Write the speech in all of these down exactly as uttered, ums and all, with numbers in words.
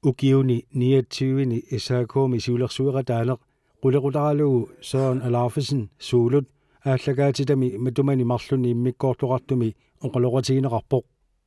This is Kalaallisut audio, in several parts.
Ukiuni niogtyveni S A K-mi siulersueqataaneq qulequtaralugu Søren Alaufesen Suulut aallakaatitami matumani marlunni immikkoortoqartumi oqaloqatigineqarpoq.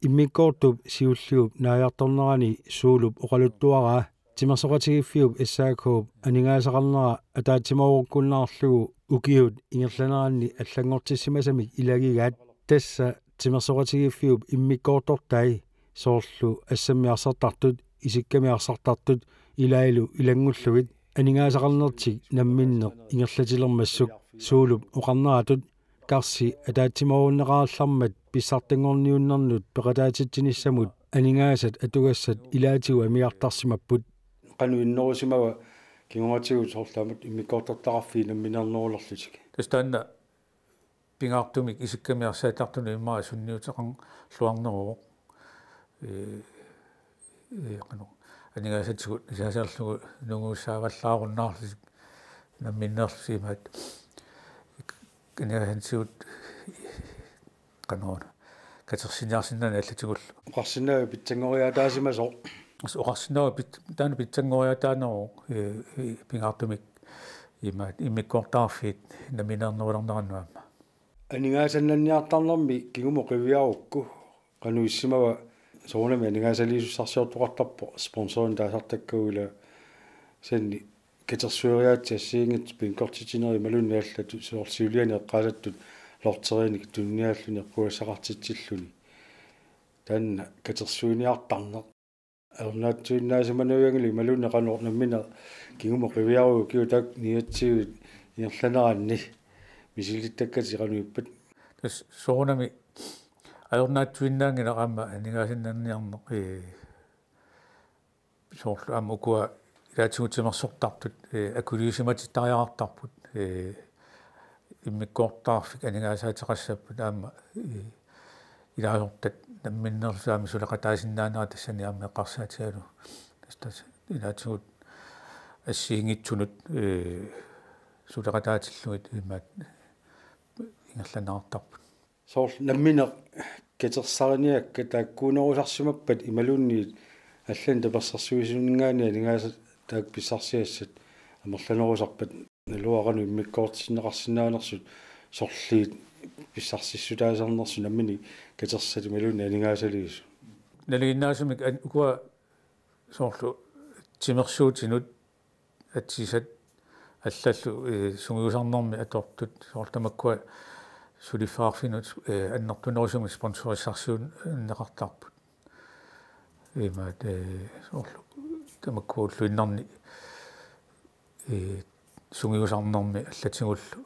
Immikkoortup siulliup naajartornerani Suulup oqaluttuaraa timersoqatigiiffiup S A K-p aningaasaqarnera ataatsimoorukkunnaarlugu ukiut ingerlaneranni allanngortissimasamik ilagigaat. Tassa timersoqatigiiffiup immikkoortortai soorlu assammik arsartartut, isikkamik arsartartut ilaallu ilanngullugit aningaasaqarnertik namminneq ingerlatilermassuk. Suulup oqarneratut karsi ataatsimoorunneqarallarmat pissartanngorniunnernut peqataatitsinissamut aningaasat atugassat ilaatigut amigartarsimapput. Qanoq innerusimava kingumatigut soorlu aamma immikkoortortaqarfiit nammineernerulerlutik? Tassa taanna pingaartumik isikkamik arsartartunut immaqa sunniuteqarluarneruvoq. Ee, ee, qanoq aningaasatigut isaasarlugu nunguussaavallaarunnaarlutik namminneerlutik imaat aningaasatigut qanoq katersiniarsinnaaneq allatigullu. Oqarsinnaavit pitsanngoriaataasimasoq? Tassa oqarsinnaavara pit-, taanna pitsanngoriaataaneruvoq, ee, ee, pingaartumik imaat immikkoortortaqarfiit nammineernerulernerannut aamma. Aningaasannanniartarnermi kingumut qiviarukku qanoq issimava? Soorunami aningaasaliisussarsiortoqartarpoq sponsorinik taasartakkagut, ila sanni katersueriaatsit assigiinngitsut pingortitsinerit imaluunniit allatut soorlu siuliani eqqaasattut lotteriinik tuniniaalluni eqqugassaqartitsilluni. Taanna katersuiniartarneq ajornaatsuinnaasimanuianngilaq imaluunniit qanoq nammineq kingumut qiviaruit ukiut taakku niogtyvit ingerlaneranni misilittakkatit qanoq ippat? Tassa soorunami ajornaatsuinnaanngilaq aamma aningaasannanniarneq, ee, soorlu aamma ukua ilaatigut timersortartut, ee, akuliusimatittariaqartarput, ee, immikkoortortaqarfik aningaasaateqassapput aamma, ee, ilaasortat namminneerlutik aamma suleqataasinnaanera tassani aamma eqqarsaatigalugu. Tassa, tassa ilaatigut assigiinngitsunut, ee, suleqataatillugit imaat ingerlanneqartarput. Soorlu nammineq katersariniakkat taakkuunerusarsimappat imaluunniit allanik tapersersuisuninngaanniit aningaasat taakku pissarsiassat amerlanerusarpat? Naluara qanoq immikkoortinneqarsinnaanersut sorliit pissarsissutaasarnersut nammineq katersat imaluunniit aningaasaliisut? Nalinginnaasumik an-, ukua soorlu timersuutinut atisat allallu, ee, sungiusarnermi atortut soorlu tamakkua suliffeqarfinnut, ee, annertunerusumik sponsorissarsiuunneqartarput. Imaat, ee, soorlu tamakkua ulluinnarni, ee, sungiusarnermi allatigullu,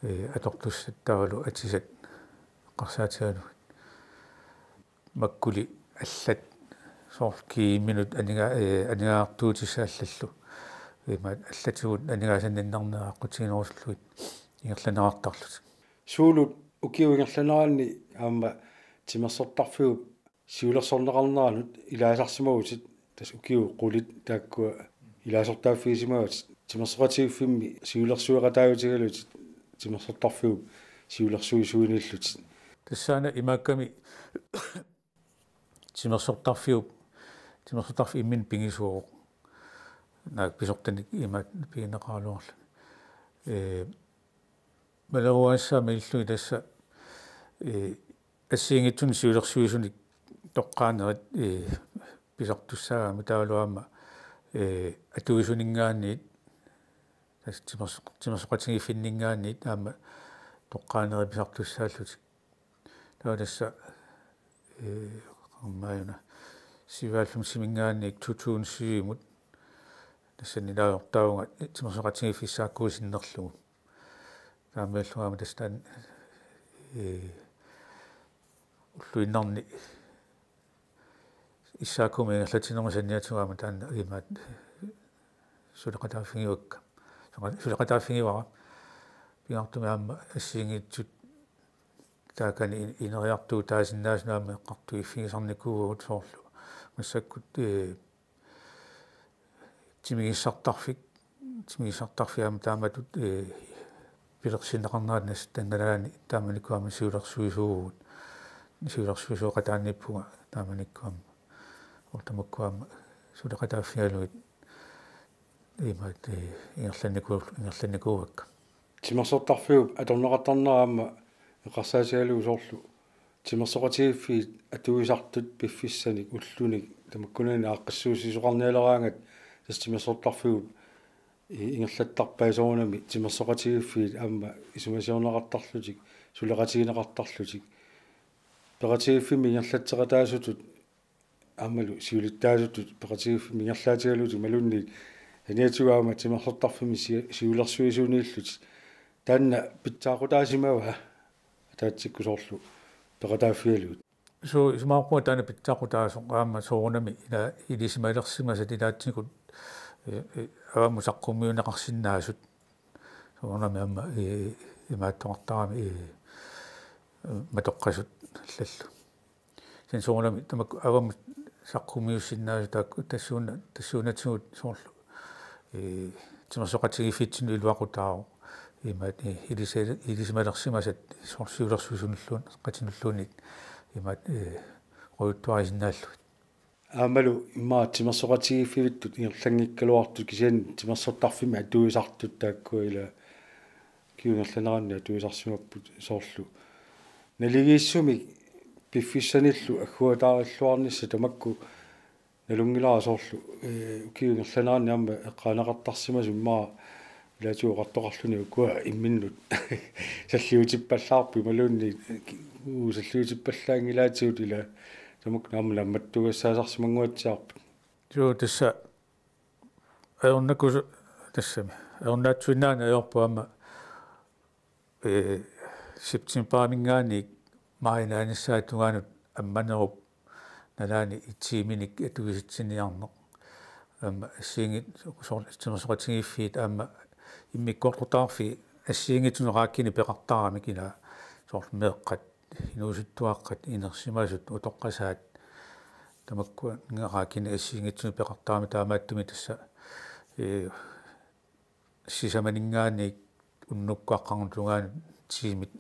ee, atortussat taavalu atisat eqqarsaatigalugit. Makkuli allat soorlu kiiminut aninga-, ee, aningaasartuutissat allallu. Imaat allatigut aningaasanninnernerat aqqutiginerusullugit ingerlanneqartarlutik. Suulut ukiup ingerlaneranni aamma timersortarfiup siulersorneqarneranut ilaasarsimavutit, tassa ukiut qulit taakkua ilaasortaaffigisimavutit, timersoqatigiiffimmi siulersueqataajutigalutit timersortarfiup siulersuisuinillutit. Tassaana imaakkami timersortarfiup, timersortarfik imminut pigisuuvoq. Naak pisortanik imaat pigineqaraluarluni. Ee, maleruagassaq malillugit tassa, ee, assigiinngitsunik siulersuisunik toqqaanerit, ee, pisartussaagami taavalu aamma, ee, atuisuninngaanniit, tassa timerso-, timersoqatigiiffinninngaanniit aamma toqqaanerit pisartussaallutik. Taava tassa, ee, qaammaajuna sivialfumsiminngaanniit to tusind syvimut tassani ilaasortaavunga timersoqatigiiffik S A K-ip sinnerlugu. Taamaallunga aamma tassa taanna, ee, ulluinnarni S A K-mut ingerlatsinermut saniatigut aamma taanna imaat suleqataaffigivakka. Suleqa-, suleqataaffigivara. Pingaartumik aamma assigiinngitsut taakani in-, ineriartuutaasinnaasunik aamma eqqartuiffigisarnikuuagut soorlu. Massakkut, ee, timigissartarfik, timigissartarfik aamma taamatut, ee, pilersinneqarnerat nassattanngilaani taamanikkut aamma siulersuisuuvugut. Siulersuisueqataaniippunga taamanikkut aamma. Soorlu tamakkua aamma suleqataaffigalugit imaat, eh, ingerlanniku-, ingerlannikuuakka. Timersortarfiup atorneqartarnera aamma eqqarsaatigalugu soorlu timersoqatigiiffiit atuisartut piffissanik ullunik tamakkunani aaqqissuussisoqarnialeraangat, tassa timersortarfiup i-, ingerlattarpai soorunami timersoqatigiiffiit aamma isumasiorneqartarlutik, suleqatigineqartarlutik. Peqatigiiffimmi ingerlatseqataasutut aammalu siulittaasutut peqatigiiffimmi ingerlaatigalugit imaluunniit saniatigut aamma timersortarfimmi si-, siulersuisuuniillutik. Taanna pitsaaqutaasimava ataatsikkut soorlu peqataaffigalugit? Suu, isumaqarpunga taanna pitsaaqutaasoq aamma soorunami ila ilisimalersimasat ilaatigut, eh, eh, avammut saqqummiunneqarsinnaasut. Soorunami aamma, eh, imaattoqartarami, eh, matoqqasut allallu. Kisianni soorunami tamakku avammut saqqummiussinnaasut taakku tassuuna-, tassuunatigut soorlu, eh, timersoqatigiiffitsinnut iluaqutaavoq. Imaat, eh, ilise-, ilisimalersimasat soorlu siulersuisunulluunniit imaat, eh, qujuttuarisinnaallugit. Aammalu immaqa timersoqatigiiffivittut ingerlanngikkaluartut kisianni timersortarfimmi atuisartut taakku ila ukiup ingerlanerani atuisarsimapput soorlu. Naligiissumik piffissanillu agguataarilluarnissaq tamakku nalunngilara soorlu, eh, ukiup ingerlanerani aamma eqqaaneqartarsimasoq immaqa ilaatigut oqartoqarluni ukua imminnut salliutippallaarput imaluunniit, uu, salliutippallaanngilaatigut ila tamakku aamma naammattuugassaasarsimanguatsiarput. Suu, tassa ajornakusoq tassami. Ajornaatsuinnaaneq ajorpoq aamma, eh, septemberiminngaanniit maajip naanissaata tungaanut ammanerup nalaani tiiminik atuisitsiniarneq. Aamma assigiinngit-, soorlu timersoqatigiiffiit aamma immikkoortortaqarfiit assigiinngitsunut raakinik peqartaramik ila soorlu meeqqat, inuusuttuaqqat, inersimasut, utoqqasaat, tamakku raakinik assigiinngitsunut peqartaramik taamaattumik tassa, eh, sisamaninngaanniit unnukkut aqqarnut tungaanut tiimit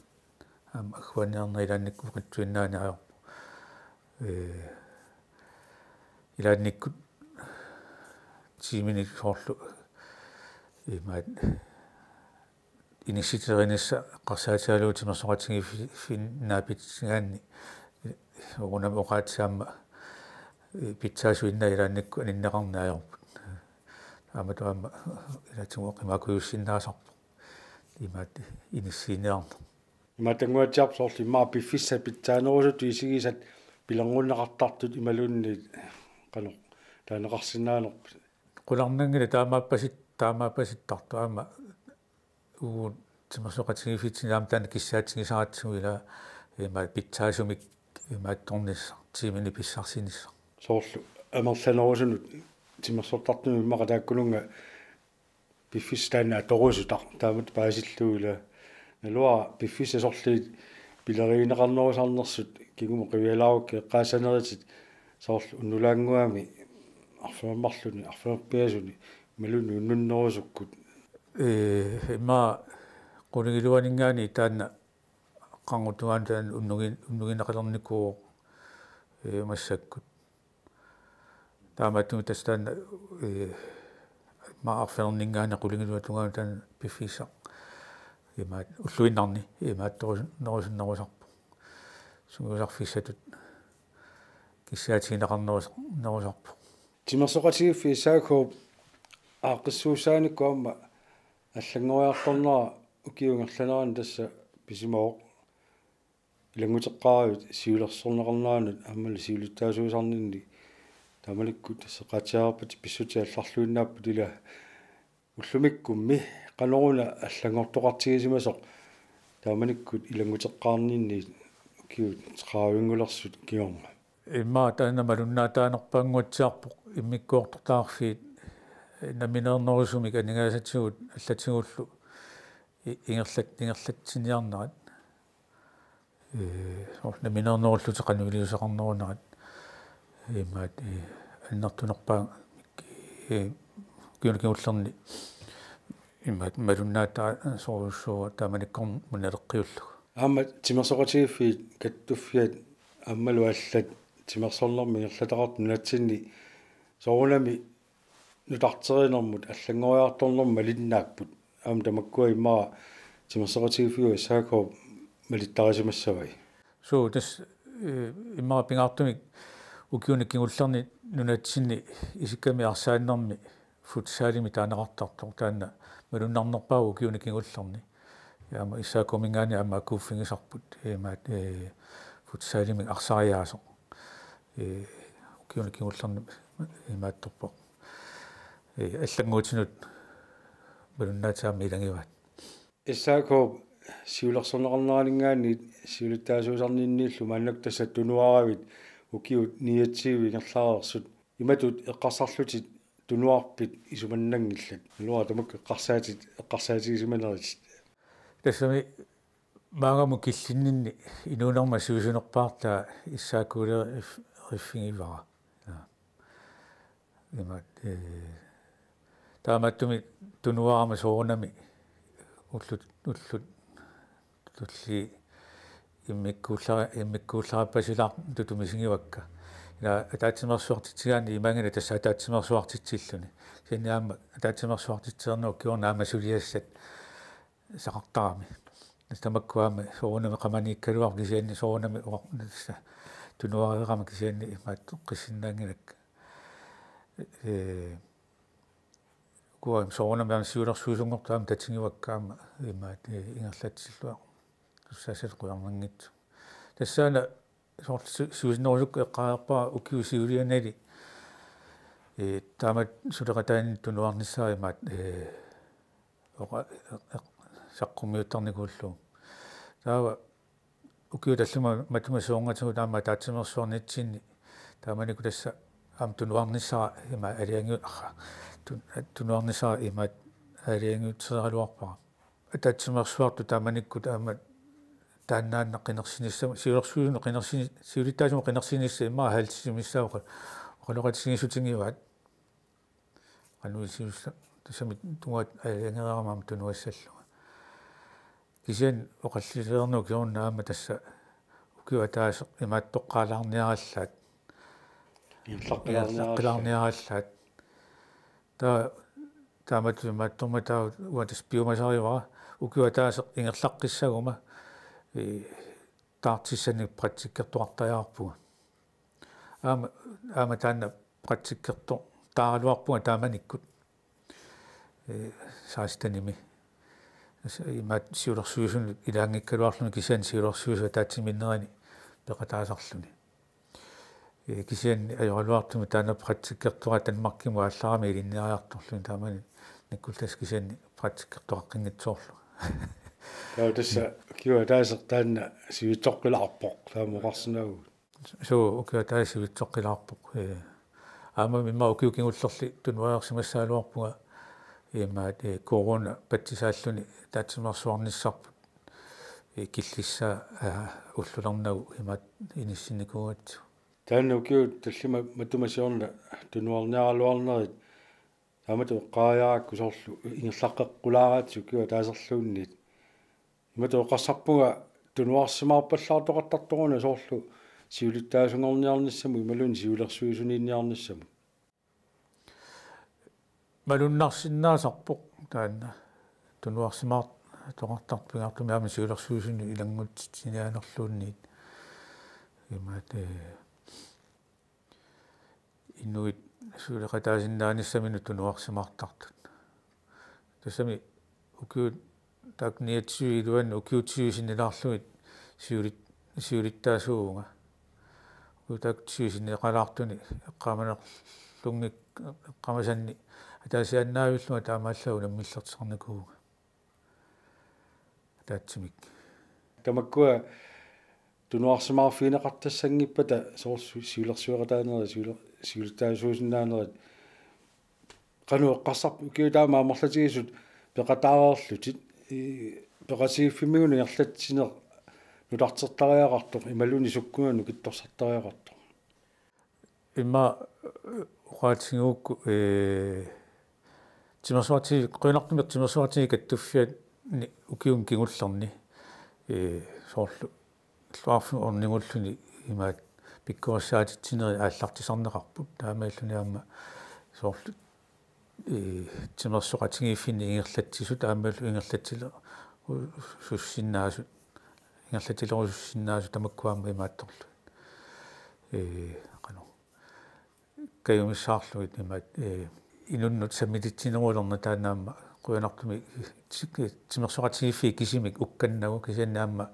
aamma agguaanniarneq ilaannikkut oqitsuinnaaneq ajorpoq. Eh, ilaannikkut tiiminik soorlu imaat inissiterinissaq eqqarsaatigalugu timersoqatigiiffinnut naapitsisigaanni soorunami oqaatsit aamma pitsaasuinnaq ilaannikkut aninneqarneq ajorput. Aamma taama ilaatigut qimaakujussinnaasarpoq. Imaat inissiiniarneq. Imaattannguatsiarpoq soorlu immaqa piffissaq pitsaanerusutut isigisat pilerngorneqartartut imaluunniit qanoq taaneqarsinnaanerput. Qularnanngilaq taamaappasit-, taamaappasittartoq aamma uagut timersoqatigiiffitsinnut aamma taanna kissaatigisaratsigu ila imaat pitsaasumik imaattornissaq, tiiminik pissarsinissaq. Soorlu amerlanerusunut timersortartunut immaqa taakkununnga piffissaq taanna atorusutaq taamatut paasillugu ila. Naluara piffissap sorliit pilerigineqarnerusarnersut kingumut qivialaarukku eqqaassaneritit soorlu unnulaannguami arfineq-marlunni, arfineq-pingasuni imaluunniit unnunnerusukkut. Ee, immaqa qulingiluaninngaanniit taanna aqqarnut tungaanut taanna unnugin-, unnugineqalernikuuvoq, ee, massakkut. Taamaattumik tassa taanna, ee, immaqa arfininninngaanniit qulingiluat tungaanut taanna piffissaq imaat ulluinnarni imaattorus-, nerusunnerusarpoq. Sungiusarfissatut kissaatigineqarnerus-, nerusarpoq. Timersoqatigiiffiit S A K-p aaqqissuussaanikkut aamma allanngoriartornera ukiup ingerlanerani tassa pisimavoq. Ilannguteqqaaravit siulersorneqarneranut aammalu siulittaasuisarninni taamanikkut tassa eqqaatsiarput pissutsit allarluinnaapput ila ullumikkummi qanoruna allanngortoqartigisimasoq taamanikkut ilannguteqqaarninni ukiut tredivinngulersut kingorna. Immaqa taanna malunnaataanerpaannguatsiarpoq immikkoortortaqarfiit nammineernerusumik aningaasatigut allatigullu i-, ingerlat-, ingerlatsiniarnerat. Ee, soorlu nammineernerullutik qanoq iliuuseqarnerunerat. Imaat, ee, annertunerpaamik, ee, ukiuni kingullerni imaat malunnaataa sorujussuuvoq taamanikkornumut naleqqiullugu. Aamma timersoqatigiiffiit kattuffiat aammalu allat timersornermi ingerlataqartut nunatsinni Soorunami nutarterinermut allanngoriartornermut malinnaapput. Aamma tamakkua immaqa timersoqatigiiffiup S A K-p malittarisimassavai. Suu, tassa, eh, immaqa pingaartumik ukiuni kingullerni nunatsinni isikkamik arsaannermi futsalimi taaneqartartoq, taanna malunnarnerpaavoq ukiuni kingullerni. Ja aamma S A K-minngaanniit aamma akuuffigisarput, eh, imaat, eh, futsalimik arsariaasoq. Eh, ukiuni kingullerni imaattorpoq. Eh, allannguutinut malunnaatsit aamma ilagivaat. S A K-p siulersorneqarneraninngaanniit siulittaasuusarninniillu maannakkut tassa tunuaravit ukiut niogtyve ingerlareersut imatut eqqarsarlutit tunuarpit isumannanngillat. Naluara tamakku eqqarsaatit, eqqarsaatigisimanerit. Tassami maannamut killinninni inuunerma sivisunerpaartaa S A K-leerif-, -riffigivara. Ja. Imaat, eh, taamaattumik tunuarama soorunami ullut, ullut tulliit immikkuullara-, immikkuullarippasilaartutut misigivakka. Ila ataatsimeersuartitsigaanni imaanngilaq tassa ataatsimeersuartitsilluni. Kisianni aamma ataatsimeersuartitsereerneq kingorna aamma suliassat saqartarami. Tassa tamakku aamma soorunami qamaniikkaluarput kisianni soorunami oqar-, tassa tunuareerama kisianni imaattoqqissinnaanngilakka. Eh, ukua soorunami aamma siulersuisunngortut aamma tatigivakka aamma imaat, eh, ingerlatsilluartut. Tussaassat qularnanngitsoq. Tassaana soorlu su-, suusinnerusukkut eqqaareerpara ukiut siulianili, eh, taamatut suleqataanik tunuarnissara imaat, eh, oqa-, eq-, eq-, saqqummiuttarnikuullugu. Taava ukiut tallimat matuma siornatigut aamma ataatsimeersuarnitsinni taamanikkut tassa aamma tunuarnissara imaat aalajangiu-, arra, tun-, tunuarnissara imaat aalajangiutereeraluarpara. Ataatsimeersuartut taamanikkut aamma taannaannaq qinersinissamut, siulersuisunut qinersini-, siulittaasunut qinersinissamut immaqa halvtredsimissaat oqa-, oqaloqatigiissutigivaat. Qanoq iliuuseq tassami tungaanut aalajangereerama aamma tunuassallunga. Kisianni oqalliliinermut kingorna aamma tassa ukioq ataaseq imaattoqqaalaarniarallaat. Ingerlaqqilaarniarallaat. Ingerlaqqilaarniarallaat. Taava taamatut imaattormat taava uanga tassa piumasarivara ukioq ataaseq ingerlaqqissaguma, eh, taartissanik praktikkertoqartariaqarpunga. Aamma, aamma taanna praktikkertoqaraluarpunga taamanikkut, eh, sekstenimi. Tassa imaat siulersuisunut ilaanngikkaluarluni kisianni siulersuisut ataatsimiinnerani peqataasarluni. Eh, kisianni ajoraluartumik taanna praktikkertoqartoq Danmarkimut aallarami ilinniariartorluni taamanikkut tassa kisianni praktikkertoqaqqinngitsoorlunga. Taava tassa ukioq ataaseq taanna sivitsoqqilaarpoq, taama oqarsinnaavoq. Suu, ukioq ataaseq sivitsoqqilaarpoq. Eh, aamma immaqa ukiut kingullerni tunuarsimassagaluarpunga imaat, eh, corona patsisaalluni ataatsimeersuarnissarput, eh, killissaa, eh, ullulernagu imaat inissinnikuugatsigu. Taanna ukiut tallimat matuma siorna tunuarniaraluarnerit taamatut eqqaariarakku soorlu ingerlaqqeqqulaaraatsi ukioq ataaserluunniit. Imatut eqqarsarpunga tunuarsimaarpallaartoqartartoruna soorlu siulittaasunngorniarnissamut imaluunniit siulersuisuniinniarnissamut. Malunnarsinnaasarpoq taanna tunuarsimaartoqartartoq pingaartumik aamma siulersuisunut ilanngutsitsiniaanerluunniit. Imaat, eh, inuit suleqataasinnaanissaminut tunuarsimaartartut. Tassami ukiut taakku niogtyve iluanni ukiut tyve sinnilaarlugit siulit-, siulittaasuuvunga. Ukiut taakku tyve sinnilaarlugit eqqaamanerlunngik-, eqqaamasanni ataasiaannaavillunga taamaallaat unammillerteqarnikuuvunga. Ataatsimik. Tamakkua tunuarsimaarfigineqartassanngippata soorlu siulersueqataanerit, siuler-, siulittaasuusinnaanerit. Qanoq eqqarsarpit ukiut taama amerlatigisut peqataareerlutit, i-, peqatigiiffimmigut ingerlatsineq nutartertariaqartoq imaluunniit sukkunani nukittorsartariaqartoq? Immaqa, eh, oqaatigigukku, eh, timersuarti-, qujanartumik timersuartigut kattuffianni ukiuni kingullerni, eh, soorlu illoqarfimmi ornigulluni imaat pikkorissaatitsinerit aallartisarneqarput. Taamaalilluni aamma soorlu, ee, timersoqatigiiffinni ingerlatsisut aammalu ingerlatsilerusussinnaasut, ingerlatsilerusussinnaasut tamakku aamma imaattorlugit. Ee, qanoq. Kajumissaarlugit imaat, ee, inunnut sammititsinerulerneq taanna aamma qujanartumik ti-, timersoqatigiiffiit kisimik ukkannagu kisianni aamma,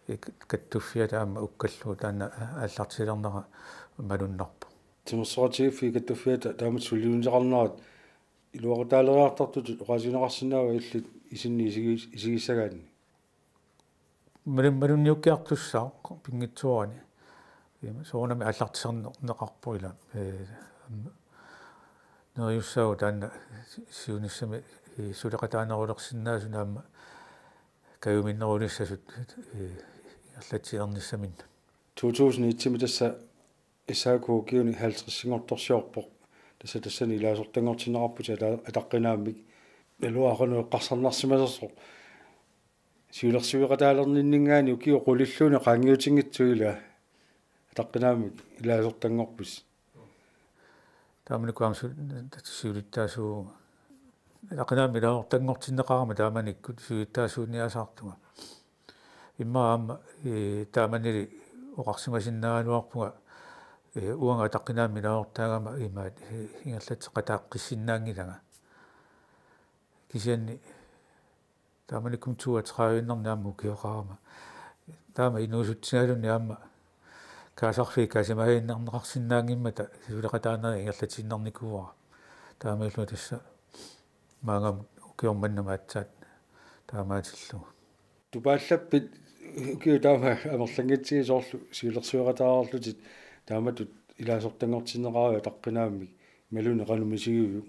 ee, kattuffiata aamma ukkallugu taanna aallartilernera malunnarpoq. Timersoqatigiiffiit kattuffiata taamatut suliniuteqarnerat iluaqutaaleriartortutut oqaasiineqarsinnaava illit isinni isigi-, isigissagaanni? Malun-, malunniukkiartussaaq pinngitsoorani. Ima soorunami aallartisarneqarpoq ila. Ee, am-, neriussaagut taanna si-, siunissami, ee, suleqataanerulersinnaasut aamma kajuminnerulissasut, ee, ingerlatsilernissaminnik. To tusind et-imi tassa S A K ukiuni halvtredsinngortorsiorpoq. Tassa tassani ilaasortanngortinneqarputit ata-, ataqqinaammik. Naluara qanoq eqqarsarnarsimanersoq. Siulersueqataalerninninngaanniit ukiut qulilluunniit qaangiutinngitsut ila ataqqinaammik ilaasortanngorputit. Taamanikkut aamma su-, siulittaasuu-, ataqqinaammik ilaasortanngortinneqarama taamanikkut siulittaasuunniasaartunga. Immaqa aamma, ee, taamanili oqarsimasinnaagaluarpunga, ee, uanga ataqqinaammik ilaasortaagama imaat, ee, ingerlatseqataaqqissinnaanngilanga. Kisianni taamanikkut toogtredive-innarni aamma ukioqarama. Taama inuusutsigalunni aamma kaasarfiit kaasimaaginnarneqarsinnaanngimmata suleqataanerit ingerlatiinnarnikuuara. Taamaalilluni tassa maannamut ukioq manna aatsaat taamaatillugu. Tupaallappit ukiut taama amerlanngitsigit soorlu siulersueqataarlutit taamatut ilaasortanngortinneqaravit ataqqinaammik imaluunniit qanoq misigiviuk?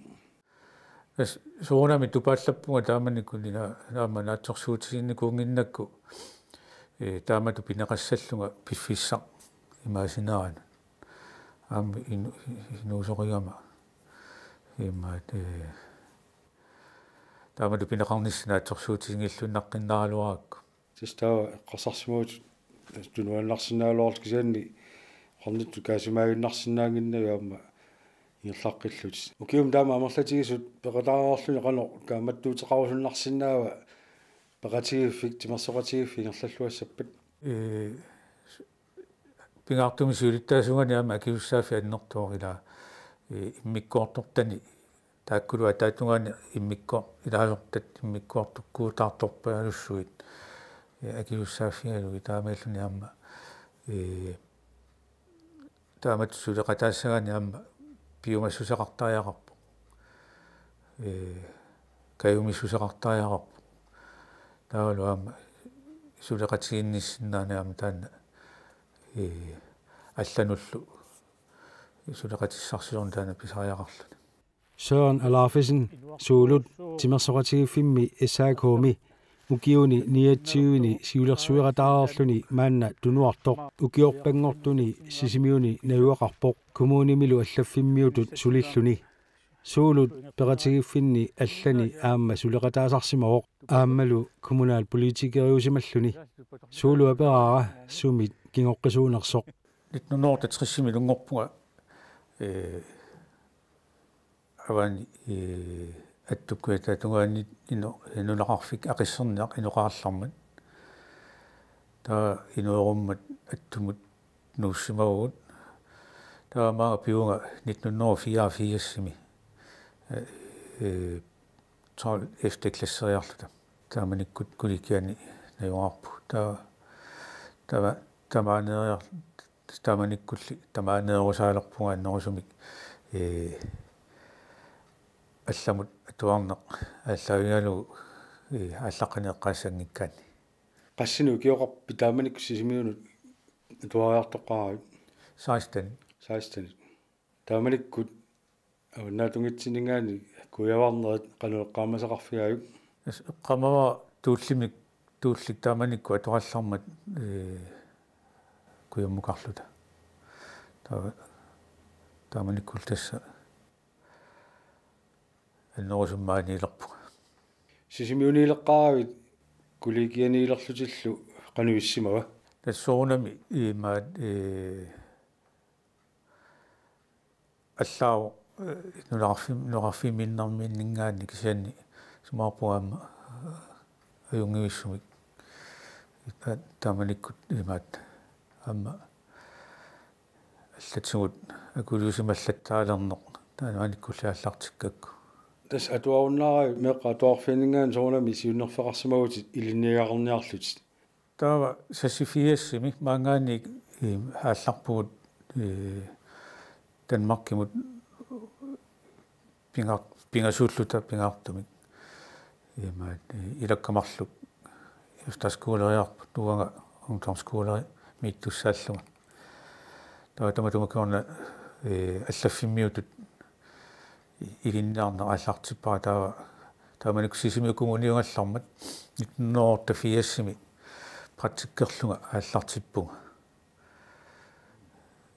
Tassa soorunami tupaallappunga taamanikkut ila aamma naatsorsuutiginikuunnginnakku, ee, taamatut pineqassallunga piffissaq imaassinera. Aamma inu-, inuusoqigama. Imaat, ee, taamatut pineqarnissaa naatsorsuutiginngilluinnaqqinnaaraluarakku. Tassa taava eqqarsarsimavutit tunuaannarsinnaagaluarlutit kisianni oqarnittut kaasimaaginnarsinnaannginnavit aamma ingerlaqqillutit. Ukiumi taama amerlatigisut peqataareerluni qanoq kaammattuuteqarusunnarsinnaava peqatigiiffik timersoqatigiiffik ingerlalluassappat? Ee, pingaartumik siulittaasuugami aamma akisussaaffik annertooq ila, ee, immikkoortortani taakkulu ataatungaani immikkoor-, ilaasortat immikkoortukkuutaartorpaalussuit, ee, akisussaaffigalugit taamaalilluni aamma, ee, taamatut suleqataassagaanni aamma piumassuseqartariaqarpoq. Ee, kajumissuseqartariaqarpoq. Taavalu aamma suleqatigiinnissinnaanani aamma taanna, ee, allanullu suleqatissarsiorneq taanna pisariaqarluni. Søren Alaufesen Suulut timersoqatigiiffimmi S A K-mi ukiuni niogtyveni siulersueqataareerluni maanna tunuartoq ukiorpanngortuni Sisimiuni najugaqarpoq kommunimilu allaffimmiutut sulilluni. Suulut peqatigiiffinni allani aamma suleqataasarsimavoq aammalu kommunalpolitikeriusimalluni. Suulup aperaara sumit kingoqqisuunersoq. Nitten hundrede og treogtresimi ilunngorpunga, ee, avani, ee, Attukkuit ataatungaani ino-, nunaqarfik Aqisserniaq inoqarallarmat. Taava inuerummat Attumut nuussimavugut. Taava maanga pivunga nitten hundrede og fireogfirsimi, ee, ee, tolv F-klasseriarluta. Taamanikkut kollegiani najugaqarpugut. Taava, taava, taamaaneeriar-, taamanikkulli taamaaneerusaalerpunga annerusumik, ee, allamut atuarneq aallaavigalugu, ee, aallaqqaneeqqaassanngikkaanni. Qassinik ukioqarpit taamanikkut Sisimiunut atuariartoqqaaravit? Seksten. Seksten. Taamanikkut avannaatunngitsinninngaanniit kujavarnerit qanoq eqqaamasaqarfigaajuk? Tassa eqqaamavara Tuullimik, Tuullik taamanikkut atuarallarmat, ee, kujammukarluta. Taava, taamanikkulli tassa annerusumik maaniilerpunga. Sisimiuniileqqaaravit kollegianiilerlutillu qanoq issimava? Tassa soorunami imaat, ee, allaavoq, eh, nunaqarfim-, nunaqarfimmiinnermiinninngaanniit kisianni isumaqarpunga aamma, eh, ajunngivissumik. Ta-, taamanikkut imaat aamma allatigut akuliusimallattaalerneq taamanikkulli aallartikkakku. Tassa atuarunnaarput meeqqat atuarfianninngaanniit soorunami siunnerfeqarsimavutit ilinniagaqarniarlutit. Taava seksogfirsimi maanngaanniit, eh, aallarpugut, eh, Danmarkimut pinga-, pingasuulluta pingaartumik. Imaat, eh, ilakka marluk efterskoleriarput uanga ungdomsskolerimiittussaallunga. Taava tamatuma kingorna, eh, allaffimmiutut ilinniarneq aallartippara taava, taamanikkut Sisimiut Kommuniugallarmat nitten hundrede og otteogfirsimi praktikkerlunga aallartippunga.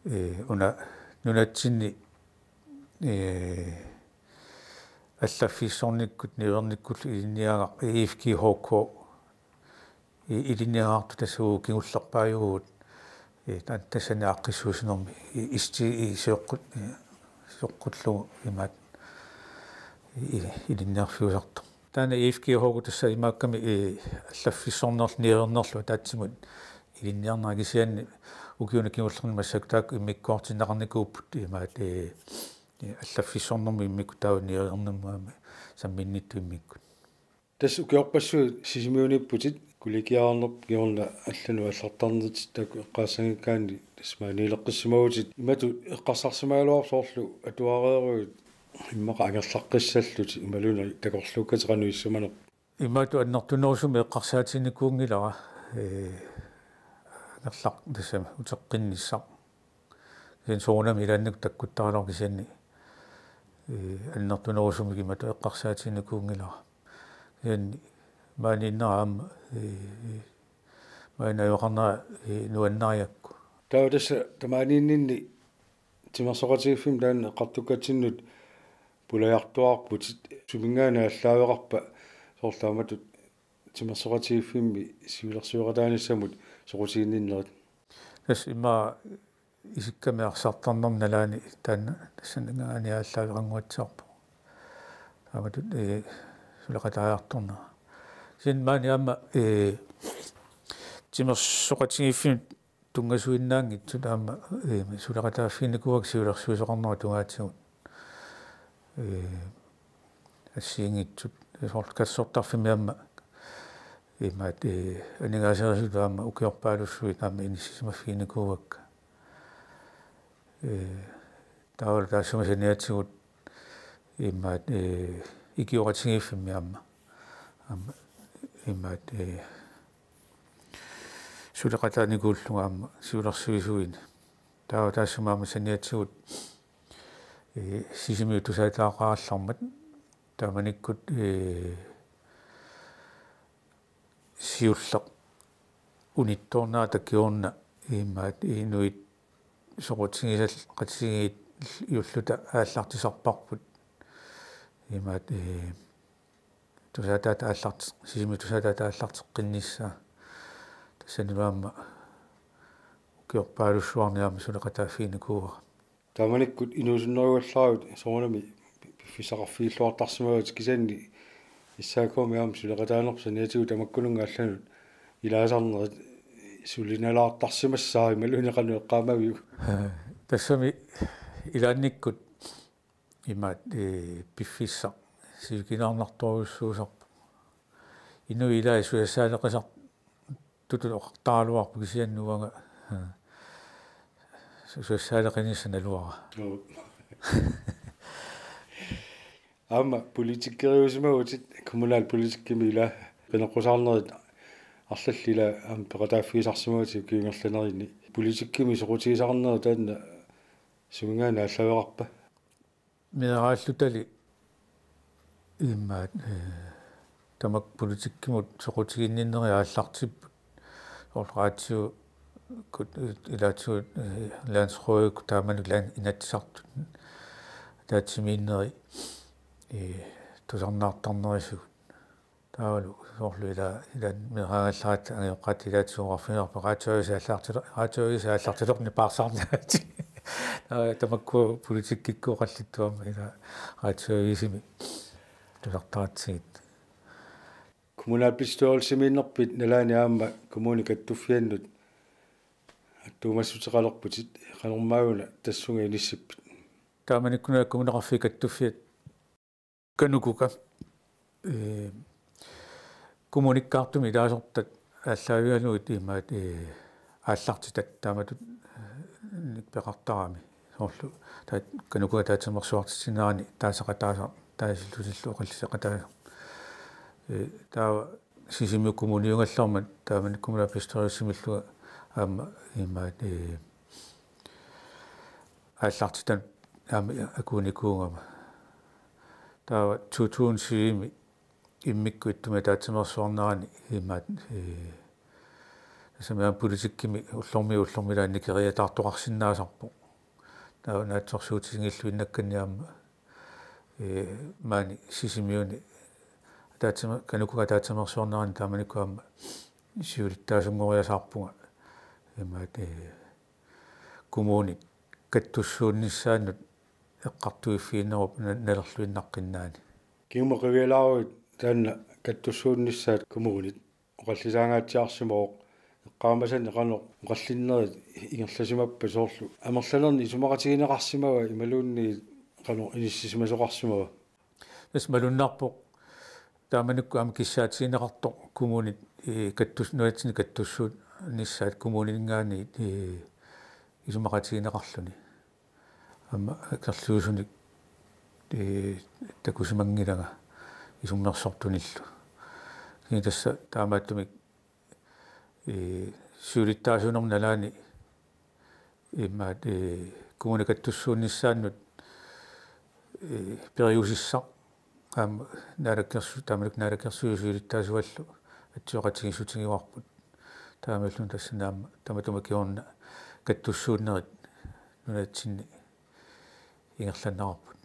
Eh, una nunatsinni, eh, allaffissornikkut niuernikkullu ilinniagaq E F G H K i-, ilinniagaqartut tassa uagut kingullerpaajuvugut, eh, ta-, tassani aaqqissuussinermi i-, isti-, i-, sioqqut-, i-, sioqqullugu imaat i-, i-, ilinniarfiusartoq. Taanna E F G H K tassa imaakkami, eh, allaffissornerlu niuernerlu ataatsimut ilinniarnera kisianni ukiuni kingullerni massakkut taakku immikkoortinneqarnikuupput imaat, eh, eh, allaffissornermut immikkut taava niuernermut aamma samminnittut immikkut. Tassa ukiorpassuit Sisimiuniipputit, kollegiaarnerput kingorna allanut aallartarnertit taakku eqqaassanngikkaanni tassa maaniileqqissimavutit. Imatut eqqarsarsimagaluarpoq soorlu atuareeruit immaqa angerlaqqissallutit imaluunniit takorluukkatit qanoq issumanerput. Imatut annertunerusumik eqqarsaatiginikuunngilara, eh, angerlaq-, tassami uteqqinnissaq. Kisianni soorunami ilaannikkut takkuttaraluarpoq kisianni, eh, annertunerusumik imatut eqqarsaatiginikuunngilara. Kisianni maaniinnera aamma, eh, maani najugaqarnera, eh, nuannariakku. Taava tassa tamaaniinninni timersoqatigiiffimmi taanna eqqartukkatsinnut pulajartuaarputit, suminngaanniit aallaaveqarpa soorlu taamatut timersoqatigiiffimmi siulersueqataanissamut soqutiginninnerit? Tassa immaqa isikkamik arsartarnermi nalaani taanna tassanngaanniit aallaaveqannguatsiarpoq. Taamatut, eh, suleqataajartornera. Kisianni maani aamma, eh, timersoqatigiiffimmi tunngasuinnaanngitsut aamma, eh, suleqataaffiginikuuakka siulersuisoqarnera tungaatigut. Eh, assigiinngitsut, eh, soorlu katersortarfimmi aamma, imaat, eh, aningaasarisut aamma ukiorpaalussuit aamma inissisimaffiginikuuakka. Eh, taavalu taassuma saniatigut imaat, eh, ikioqatigiiffimmi aamma. Aamma imaat, eh, suleqataanikuullunga aamma siulersuisuini. Taava taassuma aamma saniatigut, eh, Sisimiut tusaataaqarallarmat taamanikkut, eh, siulleq unittoornerata kingorna imaat inuit soqutigisal-, qatigiilluta aallartisarparput. Imaat, eh, tusaataata aallart-, Sisimiut tusaataata aallarteqqinnissaa. Tassanilu aamma ukiorpaalussuarni aamma suleqataaffiginikuuara. Taamanikkut inuusunnerugallaravit soorunami piffissaqarfigilluartarsimavatit kisianni S A K-mi aamma suleqataanerput saniatigut tamakkununnga allanut ilaasarnerit sulinalaartarsimassaaq imaluunniit qanoq eqqaamaviuk? Tassami ilaannikkut imaat, eh, piffissaq sivikinaarnartorujussuusarpoq. Inuit ilaat susassaqaleqisartutut oqartaraluarput kisianni uanga, eh, su-, susassaqaleqinissaq naluara. Joo. Aamma politikkeriusimavutit, kommunalpolitikkimi ilaa qineqqusaarnerit arlallit ilaa aamma peqataaffigisarsimavutit ukiut ingerlanerini. Politikkimi soqutigisaqarnerit taanna suminngaanniit aallaveqarpa? Meeraallutali imaat, eh, tamakku politikkimut soqutiginninnerit aallartipput. Soorlu radiokkut, eh, ilaatigut, eh, landsrådikkut taamanikkut lan-, Inatsisartut ataatsimiinneri, eh, tusarnaartarnerisigut. Taavalu soorlu ila-, ilaanni meeraagallaratta angajoqqaat ilaatigut oqarfigivarput radioavisi aallartile-, radioavisi aallartilerpoq nipaarsaarniaritsi. Taava tamakku politikkikkut oqallittuarmik ila radioavisimi tusartaratsigit. Kommunalbestyrelsimiinnerpit nalaani aamma kommunip kattuffiannut attuumassuteqalerputit, qanormaanna tassunga inissippit? Taamanikkut Naalakkersuisut kommuneqarfiit kattuffiat KANUKOKA, ee, kommunikkaartumik ilaasortat aallaavigalugit imaat, ee, aallartitat taamatut, ee, peqartarami. Soorlu taava KANUKOKA ataatsimeersuartitsinerani taasaqataasaq, taasillutillu oqalliseqataasaq. Ee, taava Sisimiut kommuniugallarmat taamani kommunalbestyrelsimillu aamma imaat, ee, aallartitat aamma akuunikuugama. Taava to tusind syvimi immikkut ittumik ataatsimeersuarnerani imaat, ee, tassami aamma politikkimi ullormiit ullormiit annikeriataartoqarsinnaasarpoq. Taava naatsorsuutiginngilluinnakkanni aamma, ee, maani Sisimiuni ataatsime-, KANUKOKA ataatsimeersuarnerani taamanikkut aamma siulittaasunngoriasaarpunga imaat, ee, kommunit kattussuunnissaannut eqqartuiffiginerup na-, nalerluinnaqqinnaanik. Kingumut qivialaaruit taanna kattussuunnissaat kommunit oqallisaangaatsiarsimavoq, eqqaamasannik qanoq oqallinnerit ingerlasimappat, soorlu amerlanernik isumaqatigineqarsimava imaluunniit qanoq inissisimasoqarsimava? Tassa malunnarpoq taamanikkut aamma kissaatigineqartoq kommunit, ee, kattus-, nunatsinni kattussuunnissaat kommunininngaanniit, ee, isumaqatigineqarluni. Aamma akerliusunik, ee, takusimanngilanga isummersortunillu. Kisianni tassa taamaattumik, ee, siulittaasuunerma nalaani imaat, ee, kommunit kattussuunnissaannut, ee, periusissaq aamma Naalakkersu-, taamanikkut Naalakkersuisut siulittaasuallu atsioqatigiissutigivarput. Taamaalilluni tassani aamma tamatuma kingorna kattussuunnerit nunatsinni ingerlanneqarput.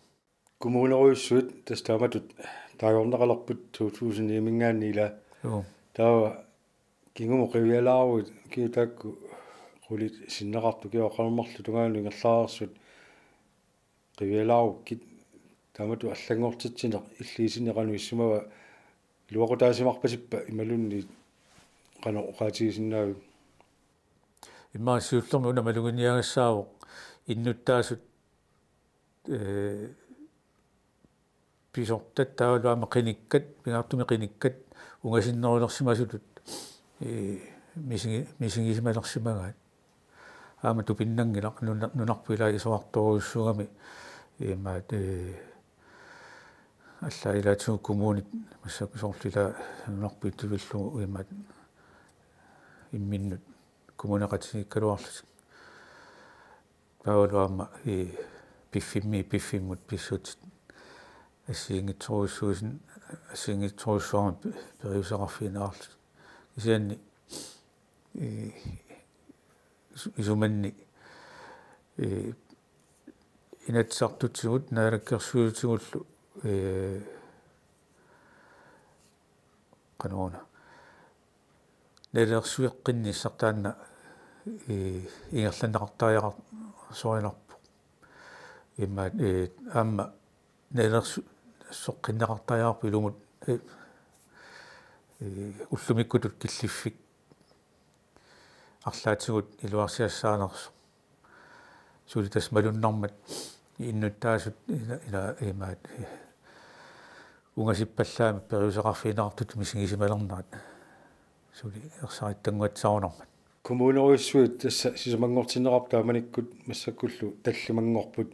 Kommunerujussuit tassa taamatut taagorneqalerput to tusind ni-minngaanniit ilaa. Joo. Taava kingumut qivialaaruit ukiut taakku qulit sinneqartut, ukiut qanormarlu tungaanut ingerlareersut qivialaarukkit, taamatut allanngortitsineq illit isinni qanoq issimava? Iluaqutaasimarpasippa imaluunniit qanoq oqaatigisinnaaviuk? Immaqa siullermik una maluginiagassaavoq innuttaasut, ee, pisortat taavalu aamma qinikkat, pingaartumik qinikkat ungasinnerulersimasutut, ee, misigi-, misigisimalersimagaat. Aamma tupinnanngilaq, nuna-, nunarput ilaa isorartorujussuugami imaat, ee, allaat ilaatigut kommunit massakkut soorlu ilaa nunarput itivillugu imaat imminnut kommuneqatigiikkaluarlutik. Taavalu aamma, ee, piffimmiit piffimmut pissutsit assigiinngitsorujussuusin-, assigiinngitsorujussuarmik pe-, periuseqarfigineqarlutik. Kisianni, ee, isu-, isumanni, ee, Inatsisartutigut Naalakkersuisutigullu, ee, qanoruna nalilersueqqinnissaq taanna, ee, ingerlanneqartariaqarsorinarpoq. Imaat, ee, aamma nalilersueqqinneqartariaqarpoq ilumut, ee, ee, ullumikkutut killiffik arlaatigut iluarsiassaanersoq. Suli tassa malunnarmat innuttaasut ila, ila imaat, ee, ungasippallaamik periuseqarfigineqartutut misigisimalernerat suli ersarittanguatsiarunarmat. Kommunerujussuit tassa sisamanngortinneqarput taamanikkut massakkullu tallimanngorput.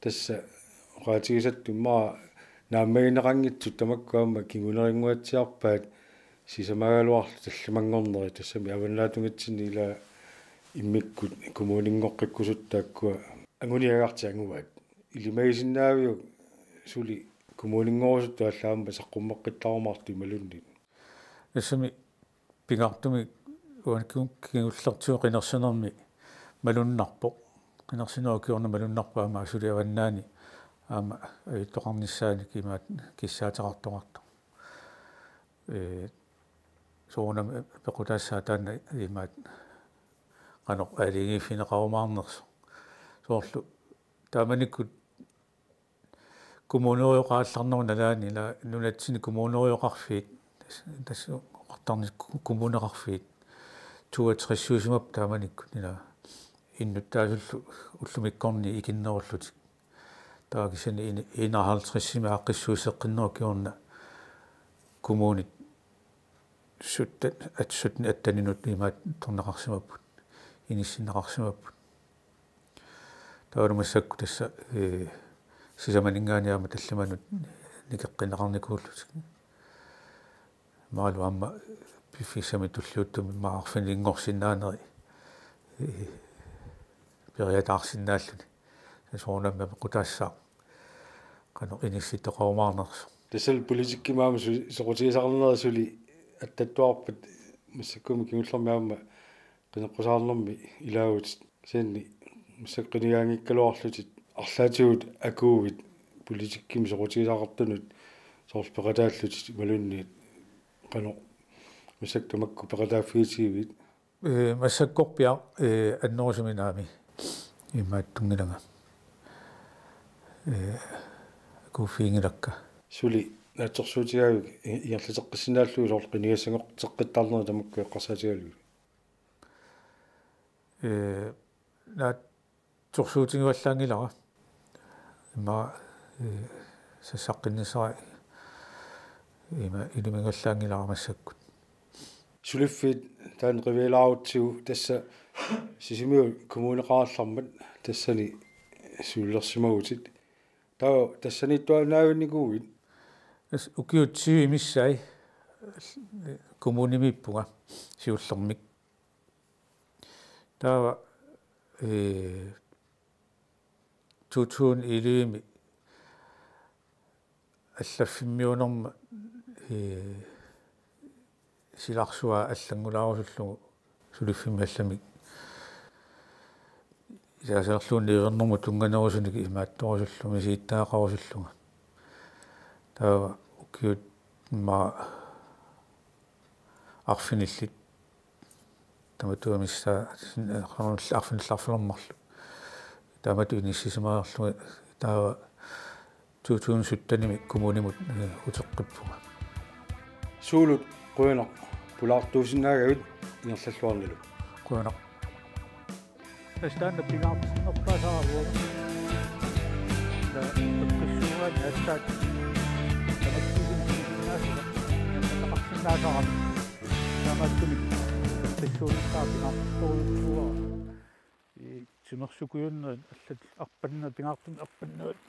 Tassa oqaatigisattut immaqa naammagineqanngitsut tamakku aamma kingunerinnguatsiarpaat sisamaagaluarlutik tallimanngornerit, tassami avannaatungatsinni ilaa immikkut kommuninngoqqikkusutut taakkua anguniagartik anguaat. Ilimagisinnaaviuk suli kommuninngorusuttut allat aamma saqqummeqqittarumaartut imaluunniit? Tassami pingaartumik uani kingullertigut qinersinermi malunnarpoq. Qinersinerup kingorna malunnarpoq aamma suli avannaani aamma ajuttoqarnissaanik imaat kissaateqartoqartoq. Ee, soorunami pequtaassaaq taanna imaat qanoq aalajangiiffigineqarumaarnersoq. Soorlu taamanikkut kommunerioqaallarnerup nalaani ila nunatsinni kommunerioqarfiit, tassa oqartarneq kommuneqarfiit toogtressuusimapput taamanikkut ila innuttaasullu ullumikkornit ikinnerullutik. Taava kisianni en-, enoghalvtredsimi aaqqissuusseqqinnerup kingorna kommunit sytten, at-, sytten atten-inut imaattorneqarsimapput, inissinneqarsimapput. Taavalu massakkut tassa, ee, sisamaninngaanniit aamma tallimanut nikeqqinneqarnikuullutik. Imaluunniit aamma piffissami tulliuttumi aamma arfininngorsinnaaneri, ee, periataarsinnaalluni. Soorunami apeqqutaassaaq qanoq inissittoqarumaarnersoq. Tassalu politikkimi aamma su-, soqutigisaqarneri suli attattuarpat massakkummi kingullermi aamma qineqqusaarnermi ilaavutit. Kisianni massakkut qinigaanngikkaluarlutit arlaatigut akuuit politikkimi soqutigisaqartunut soorlu peqataallutit imaluunniit qanoq massakkut tamakku peqataaffigitigiviuk? Ee, massakkorpiaq, ee, annerusumik naamik imaattunngilanga. Ee, akuuffiginngilakka. Suli naatsorsuutigaavit i-, ingerlateqqissinnaallugu soorlu qinigassanngorteqqittarnerit tamakku eqqarsaatigalugit? Ee, naatsorsuutigivallaanngilara. Immaqa, ee, sassaqqinnissaa ima ilimagivallaanngilara massakkut. Suliffiit taanna qivialaarutsigu tassa Sisimiut kommuneqarallarmat tassani sulilersimavutit. Taava tassaniittuaannaavinnikuuit? Tassa ukiut tyvit missaat kommunimiippunga siullermik. Taava, ee, to tusind elleve-mi allaffimmiuunerma, ee, silarsua allanngulaarusullugu suliffimmi allamik. Ilaasalerluunniit niuernermut tunnganerusunik imaattorusullunga, misigittagaqarusullunga. Taava ukiut immaqa arfinillit tamatuma missaa sin-, arfinillit arfineq-marluk. Taamatut inissisimareerlunga taava to tusind sytten-imi kommunimut, ee, uteqqippunga. Suulut qujanaq pulaartuusinnaagavit ingerlalluarnilu. Qujanaq. Tassa taanna pingaartinnerpaasaraluarpoq. Taava eqqissuugaanni aatsaat tamakkiisumik pisinnaassuseq ingerlanneqarsinnaasarami. Taamaattumik eqqissuunissaq pingaartorujussuuara. Ee, timersukujunnerit allat arpannerit, pingaartumik arpannerit